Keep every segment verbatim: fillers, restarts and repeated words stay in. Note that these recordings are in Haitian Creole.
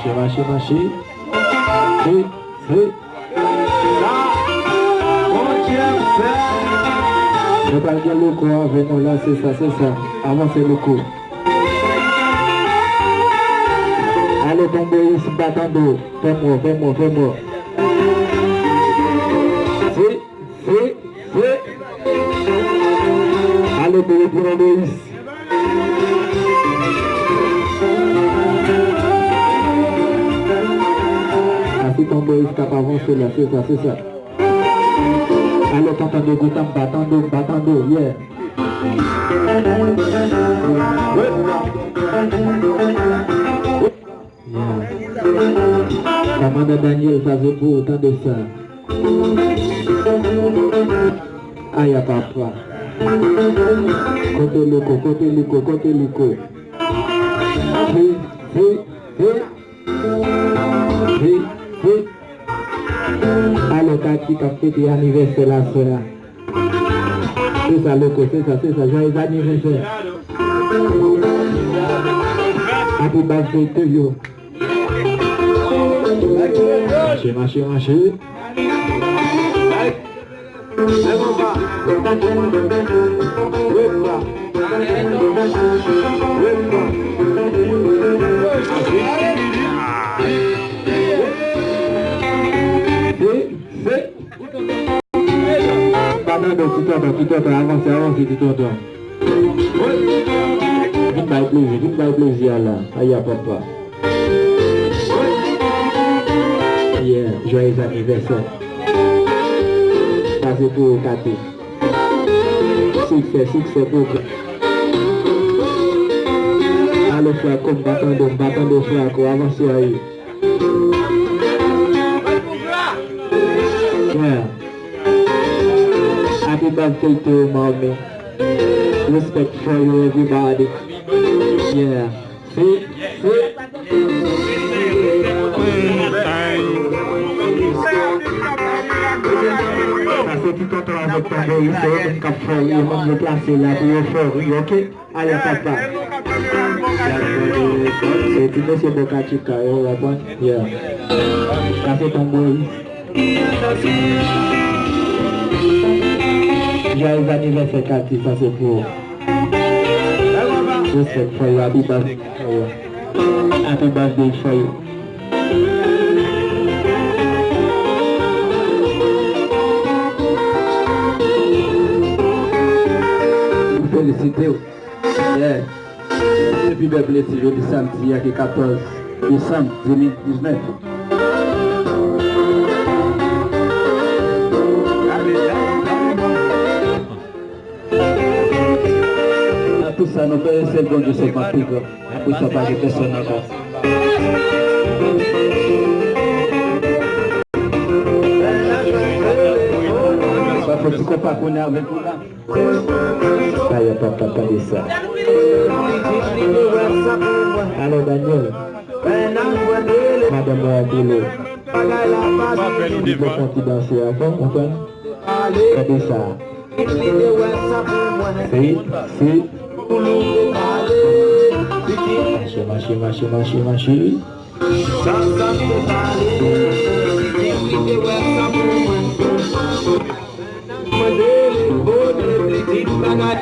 Mache, mache, mache. Se, se. Sa, Bondye fè. Nou pral gen Louko avè nou la, se sa, se sa. Avanse, Louko. Ale, Tonboyis, m pa tande w. Fè mò, fè mò, fè mò. Se, se, se. Ale, Tonboyis. Sa se Tonboyis k ap avanse la, se sa, se sa. Ale, tonton Degoutan, m pa tande w, m pa tande w, yeah. Yeah. Kòmandan Daniel, sa se pou ou, tande sa. Aya papa. Kote Louko, kote Louko, kote Louko. Hey, hey, hey. Hey, hey. Alò, Katy k ap fete anivèsè l aswè a. Se sa, Louko, se sa, se sa. Joyeux anniversaire. Happy birthday to you. Mache, mache, mache. Fè, fè. Pa tande w, ti tonton, ti tonton, avanse, avanse, ti tonton. Vin bay plezi, vin bay plezi a la. Aya papa. Yeah, joyeux anniversaire. Sa se pou ou, Katy. Siksè, siksè pou ou. Alo, frè ko, m pa tande w, m pa tande w, frè ko, avanse a ye. Yeah. Happy birthday to you, mommy. Respect for you, everybody. Yeah. Si, si. Sa se ti tonton avèk Tandoori, se yo menm k ap fè ri, yo menm yo plase la pou yo fè ri, oke? Ale, papa. E ti mesye Boca Chica yo, w konprann? Yeah. Sa se Tandoori. Joyeux anniversaire, Katy, sa se pou ou. Respect for you, happy birthday for you. Happy birthday for you. M felisite w. Yeah. Se pi bèl plezi jodi samdi a ki katòz desanm de mil diznèf. Nan tout sa, nou konnen sèl Bondye sèlman pi gran. Apre sa, pa gen pèsonn ankò. Sa fè ti konpa konnen avèk nou la. Aya papa, tande sa. Alò, Daniel. Madanm mwen an pile. Li fè yon ti danse avan, ou konprann? Tande sa. Si, si. Mache, mache, mache, mache, mache. Sa, sa se pale, pitit li te wè sa pou mwen. Mwen rele kote pitit bagay.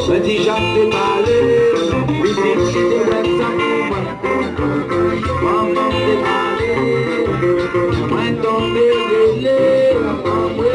Mwen di Jacques te pale, pitit li te wè sa pou mwen. Manman te pale, mwen tonbe rele, anmwe.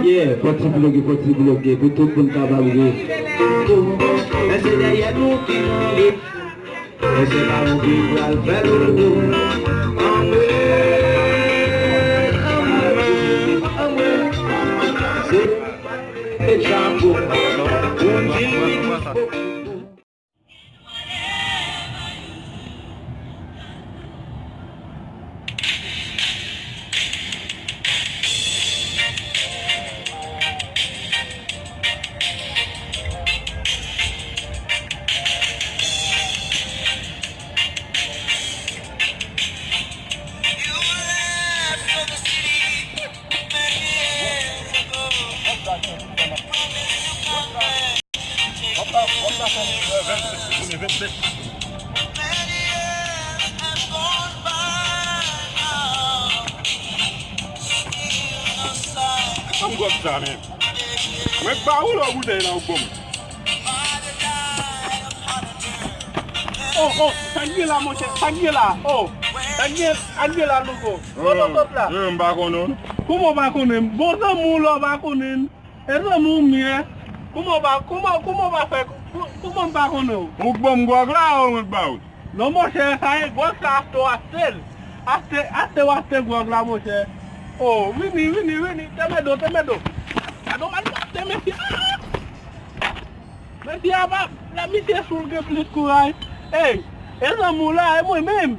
Yeah, fò ti bloke, fò ti bloke, pou tout moun kapab ri. Men se dèyè nou ki vire. Men se pa nou ki pral fè dodo. Anmwe, anmwe, anmwe. Se e chapo, pou di minis poko. Kòm gwòg sa menm. Mwen ba ou lò boutèy la ou bon. Oh, oh, sa k gen la, monchè? Sa k gen la? Oh, sa k gen, sa k gen la, Louko? Kote w sot la? Mwen, m pa konnen w. Kouman w pa konnen m? Bon, zanmi w la, w pa konnen m. E zanmi w m ye. Kouman w pa, kouman, kouman w pa fè, kou-, kouman m pa konnen w? Ou k ban m gwòg la, ou mwen k ba ou? Non, monchè, sa e gwòg sa, achte w achte l. Achte, achte w achte gwòg la, monchè. Oh, vini, vini, vini, tèmèdo, tèmèdo. Gade w mal frape, mesye. Ah! Mesye a pa, la misye sou l gen plis kouraj. Ey, e zanmi w la, e mwen menm.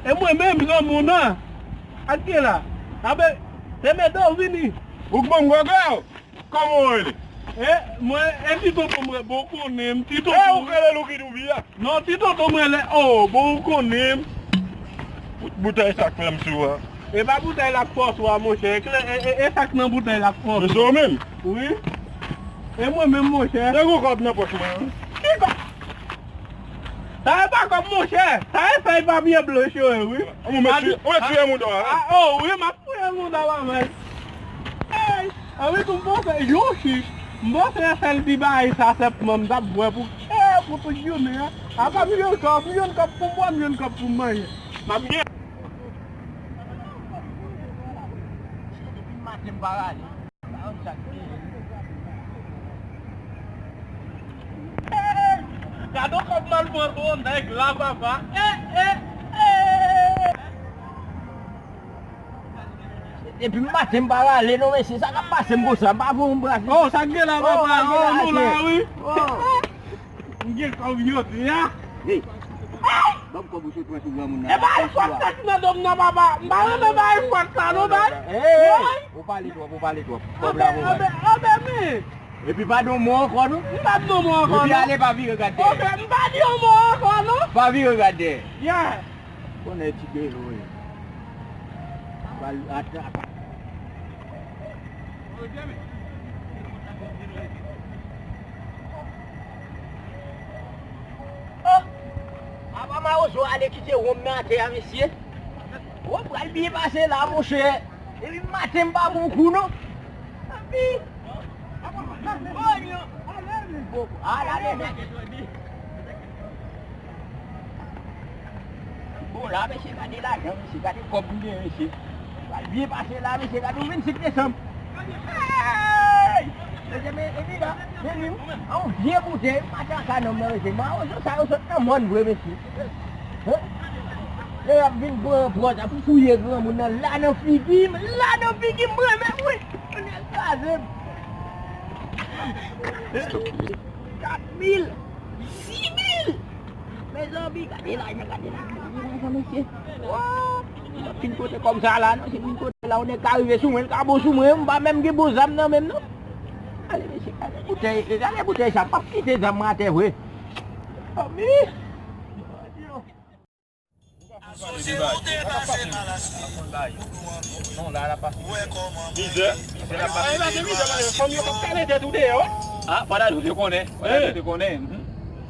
E mwen menm, zanmi w nan. Ak gen la. Abe, tèmèdo vini. Ou k ban m gwòg la? Kòman w rele? E, mwen, e ti tonton mwen, bon, konnen m, ti tonton. E, ou k rele Louki Doubi a? Non, ti tonton mwen lè, oh, bon, ou konnen m. Boutèy sa k fè m sou a. E pa boutèy la k fòs ou a, monchè. E, e, e, e sa k nan boutèy la k fòs ou. Mesye ou menm? Wi. E mwen menm, monchè. Te gon kòb nan pòch mwen, wi. Ki kòb? Sa e pa kòb, monchè. Sa e fèy papye blanch yo ye, wi. Ou mèt fouye, ou mèt fouye mouda w, a? A, oh, wi, m ap fouye mouda w avè l. Ey, anvi tou m panse, yon chich. M panse sèl ti bagay sa sèlman m t ap bwè pou, e, pou tout jounen an. Apa m jwenn kòb, m jwenn kòb pou m bwè, m jwenn kòb pou m manje. M ap gen. Depi maten m pa rale. Gade yon kòb m al pran pou yon nèg la, papa. E, e, e. Depi maten m pa rale non, mesye, sa k ap pase m konsa, m pa voye yon bras. Oh, sa k gen la, papa? Oh, nou la, wi. Oh. M gen kòb jodi a. Hey, ban m kòb ou sot pran sou granmoun nan. E bay fòt sa ki nan do m nan, papa. M pa renmen bay fòt sa non, bay. Hey, ou pale twòp, ou pale twòp. Kòb la pou mwen. Anben, anben, men. Epi pa di yon mo ankò non. M pa di yon mo ankò non. Epi ale pa vire gad dèyè. Ok, m pa di yon mo ankò non. Pa vire gad dèyè. Yeah. Konnen ti belo wi. Bal atak. Oh! Apa mawozo ale kite wonm nan atè a, mesye. Wonm pral byen pase la, monchè. Depi maten m pa bon kou non. Tanpri. Oh, non. Ala, ale, mesye. Bon, la, mesye, gade lajan, mesye, gade kòb m gen, mesye. Pral byen pase la, mesye, gade yon vennsenk desanm. Hey! Mesye, men, epi la, men li, an yon vye boutèy, m pa t an ka nonm nan, mesye. Mawozo sa yo sot nan mòn vre, mesye. Hein? Lè y ap vin pran pòz ap fouye granmoun nan la nan figi m, la nan figi m, mwen menm, wi. Kounye a kraze m. Kat mil, sis mil. Mezanmi, gade lajan, gade lajan, gade lajan, mesye. Woo! M ap fin pote kòb sa la, non, se vin pote la, yon nèg ka rive sou mwen, l ka bon sou mwen, m pa menm gen bon zam nan men m, non. Ale, mesye, gade boutèy, gade boutèy sa, m p ap kite zam mwen atè vre. Mezanmi. Non, la, la pase. Mizè. Mizè la pase. Mizè, mizè, mizè. Fanm yo k ap kale tèt ou deyò. Ah, pandan nou te konnen. Pandan nou te konnen.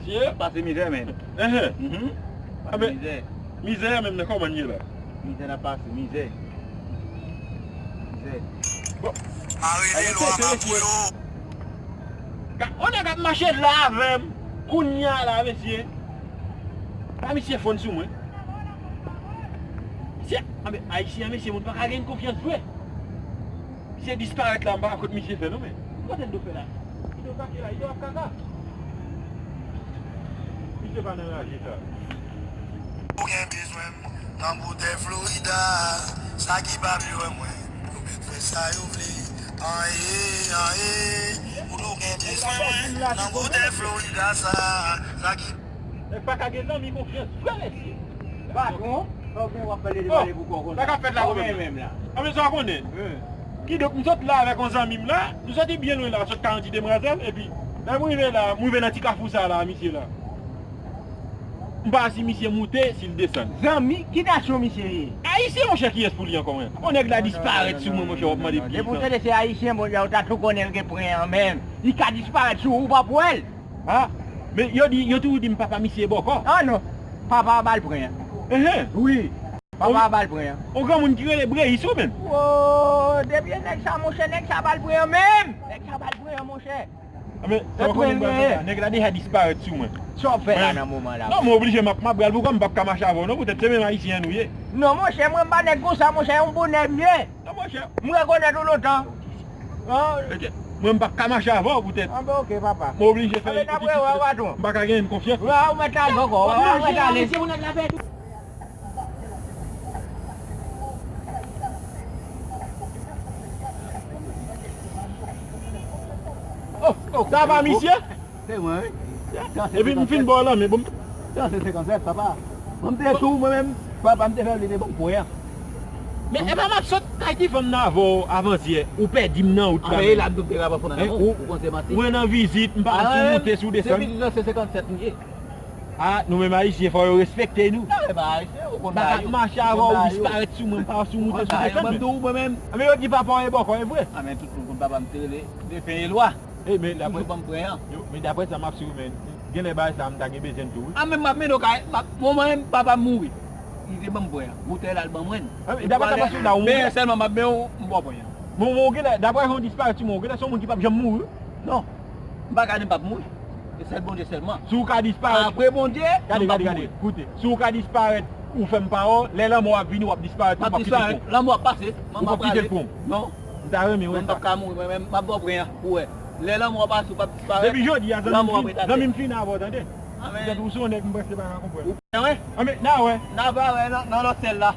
Sye pase mizè, men. Pase mizè. Mizè a menm nan kòman l ye la? Mizè la pase, mizè. Mizè. Bon. Mare de lwa pa pou yo. Ka-, on nèg ap mache la avè m. Kounya la, mesye. Pa misye fonn sou mwen. Misye, anben, ayisyen an, mesye, moun pa ka gen konfyans vre. Misye disparèt la, m pa wè kot misye fè non, men. Kote l do fè la? Li do kake la, li do ap kaka. Misye pa nan raje sa. Ou gen bezwen m nan boutèy Florida, sa ki pa vle wè mwen, yo mèt fè sa yo vle. An e, an e, ou do gen bezwen mwen nan boutèy Florida sa, sa ki. Nèg pa ka gen zanmi konfyans vre, mesye. Patwon, sa w gen w ap pale de pale pou kò konsa. Sa k ap fèt la, kòmèm menm la? Anben sa w konnen. Kidonk, m sot la avèk yon zanmi m la, nou soti byen lwen la, sot Karant Demwazèl, epi lè m rive la, m rive nan ti kafou sa la, misye la. M pa si misye moute, si l desann. Zanmi, ki nasyon misye ye? Ayisyen, monchè, kiyès pou li ankò, men? Yon nèg la disparèt sou mwen, monchè, w ap mande m kiyès. Depi w tande se ayisyen, monchè, ou ta tou konnen l gen pwen an men l. Li ka disparèt sou ou, ou p ap wè l. Ha? Men yo di, yo toujou di m papa misye bòkò. Ah non, papa a ba l pran an. Enhen. Wi, papa a ba l pran an. Yon granmoun ki rele Breyis ou menm. Oh, depi e nèg sa, monchè, nèg sa ba l pran an menm. Nèg sa ba l pran an, monchè. Men sa w konn mwen sa, nèg la deja disparèt sou mwen. Sa w ap fè la nan moman la? Non, mwen oblije m ap m ap bral pou kòm m p ap ka mache avè w non, poutèt se menm ayisyen nou ye. Non, monchè, mwen m pa nèg konsa, monchè, yon bon nèg m ye. Non, monchè. M rekonèt ou lontan. Mwen m p ap ka mache avè w poutèt. Anben, oke, papa. Mwen oblije fè. Anben, n ap rewè w, patwon. M pa ka genyen konfyans. Wi, ou mèt ale ankò, ou mèt ale. Oh, oh, sa va, misye? Se mwen, wi. Epi m fin ba w lanmen, bon. Sa se senkannsèt, papa. Mwen m te sou, mwen menm, papa m te fè li te ban m pwen an. Men e pa m ap sot kay ti fanm nan avè w avantyè, ou pèdi m nan wout la. Anben, e la m te rapò fò nan ou, ou panse manti? Mwen nan vizit, m pa sou moute, sou desann. Se pitit nan se senkannsèt m ye. Ah, nou menm ayisyen, fò yo respekte nou. Sa e pa ayisyen, ou konn bagay yo. M pa ka mache avè w, ou disparèt sou mwen, m pa sou moute, sou desann. Mwen tou, mwen menm. Men yo di papa w e bòkò, e vre. Ah, men tout moun konn papa m te rele Defen Elwa. E men daprè ban m pwen an. Yo, men daprè sa m ap swiv, men genlè bagay sa m ta gen bezwen l tou, wi. Ah, men m ap mennen w kay, mwen menm papa m mouri. Li te ban m pwen an. Woutè l al ban mwen. Ah, men daprè sa m ap swiv la, ou men sèlman m ap men w, m ba w pwen an. Bon, bon, ou genlè, daprè jan w disparèt sou mwen, ou genlè se yon moun ki p ap janm mouri. Non. M pa ka di m p ap mouri. E sèl Bondye sèlman. Si w ka disparèt. Apre Bondye, gade, gade, gade, koute. Si w ka disparèt, ou fè m pawòl, lè lanmò ap vini, w ap disparèt tou, w p ap kite l pran w. Lanmò ap pase, ou p ap kite l pran w. Non. M ta renmen wè sa. M p ap ka mouri, mwen menm, m ap ba w pwen an pou wè. Lè lanmò ap pase, ou p ap disparèt. Depi jodi a, zanmi m fin avè w, tande. Petèt ou se yon nèg m prèske pa ka konprann. Ou pwen wè? Anben, n a wè. N a va wè nan lòt syèl la.